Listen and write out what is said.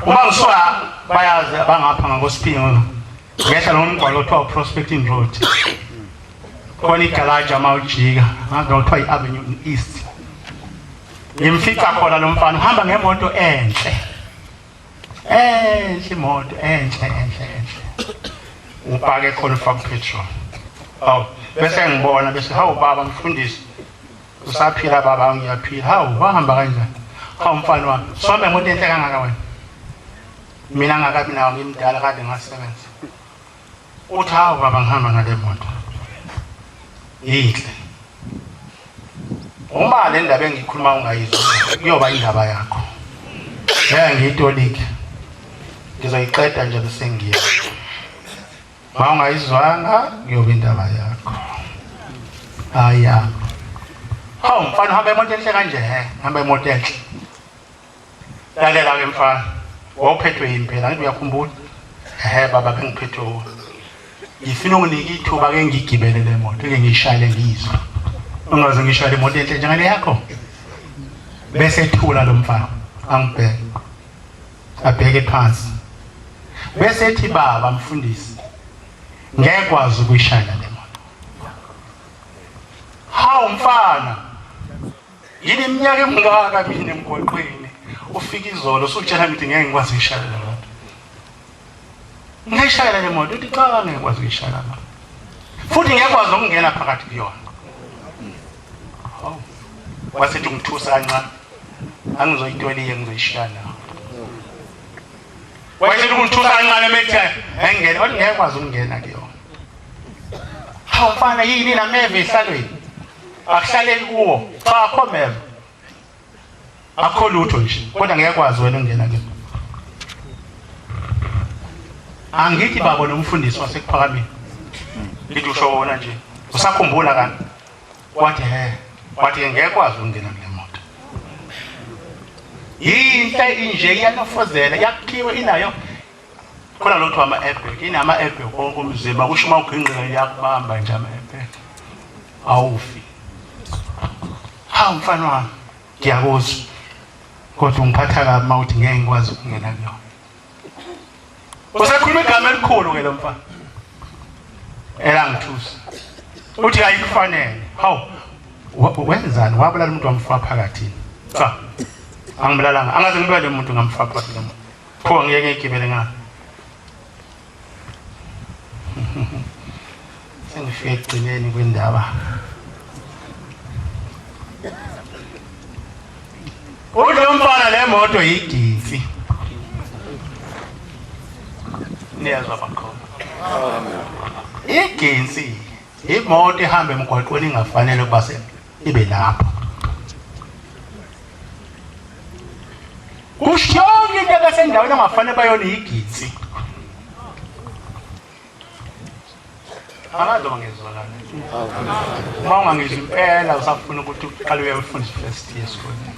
Uma ngisuka bayazi abangapha ngakosiphingo ngehla lo mgwaqo othiwa Prospecting Road. Khona igalaji uma ujika ngazi kuthiwa i-Avenue East. Ngimfica khona lo mfana uhamba ngemoto enhle. Enhle imoto enhle enhle enhle. Upake khona ufaka petrol. Awu bese ngibona bese hawu baba mfundisi Usaphila baba ngiyaphila. Hawu wahamba kanjani? Hawu mfana wami. Some imoto enhle kangaka wena. Mina ngakabi nawo ngimdala kade ngasebenza. Uthi hawu baba ngihamba ngale moto. Yinhle. Uma le ndaba engikhuluma ungayizwa kuyoba indaba yakho. Ngeke ngiyitolike. Ngizoyiqeda nje bese ngiya. Uma ungayizwanga kuyoba indaba yakho. Aya. Hawu mfana uhamba emoto enhle kanje he, hamba emoto enhle. Lalela ke mfana. Wawuphethwe yini phela ngithi uyakhumbula? Ehe baba bengiphethwe wuwe. Ngifuna unginike ithuba ke ngigibele le moto, ke ngiyishayele ngiyizwe. Ungaze ngishayele imoto enhle njengale yakho. Bese ethula lo mfana angibheke. Abheke phansi. Bese ethi baba mfundisi ngeke kwazi ukuyishayela le moto. Hawu mfana. Yini iminyaka emingaka mina emgwaqweni. Ufika izolo usutshela ukuthi ngeke ngikwazi ukuyishayela le moto. Ngiyishayela le moto uthi cha ngeke ngikwazi ukuyishayela baba. Futhi ngeke kwazi ukungena phakathi kuyona. Hawu. Wasethi ungithusa kancane. Angizoyitweliye ngizoyishiya nawe. Wayesethi ungithusa kancane methi engene wathi ngeke kwazi ukungena kuyona. Hawu mfana yini nameva ehlalweni? Akuhlaleki kuwo. Cha akho meva. Akho lutho nje kodwa ngeke kwazi wena ungena kuyona. Angithi baba nomfundisi wasekuphakameni. Ngithi usho wona nje. Usakhumbula kani? Wathi he, wathi ngeke kwazi ukungena kule moto. Yinhle inje iyanofozela yakhiwe inayo khona lotho ama airbag inama airbag wonke umzimba kusho uma ugingqika iyakubamba nje ama airbag awufi. Hawu mfana wami ngiyakuzwa kodwa ungiphatha kabi uma uthi ngeke ngikwazi ukungena kuyona. Usekhuluma igama elikhulu ke lo mfana. Elangithusa. Uthi ayikufanele. Hawu wenzani wabulala umuntu wamfaka phakathi. Cha. Angibulalanga. Angaze ngibulale umuntu ngamfaka phakathi lo muntu. Pho ngiyeke ngigibele ngani. Sengifike ekugcineni kwendaba. Uthi lo mfana le moto yiginsi. Niyazwa bakhona. Iginsi imoto ihamba emgwaqweni ingafanele ukuba ibe lapho. Kusho yonke into ebesendaweni engafanele bayona iginsi. Angazi noma ngizwakala. Uma ungangizwa impela usafuna ukuthi uqale uye ufundise first year esikoleni.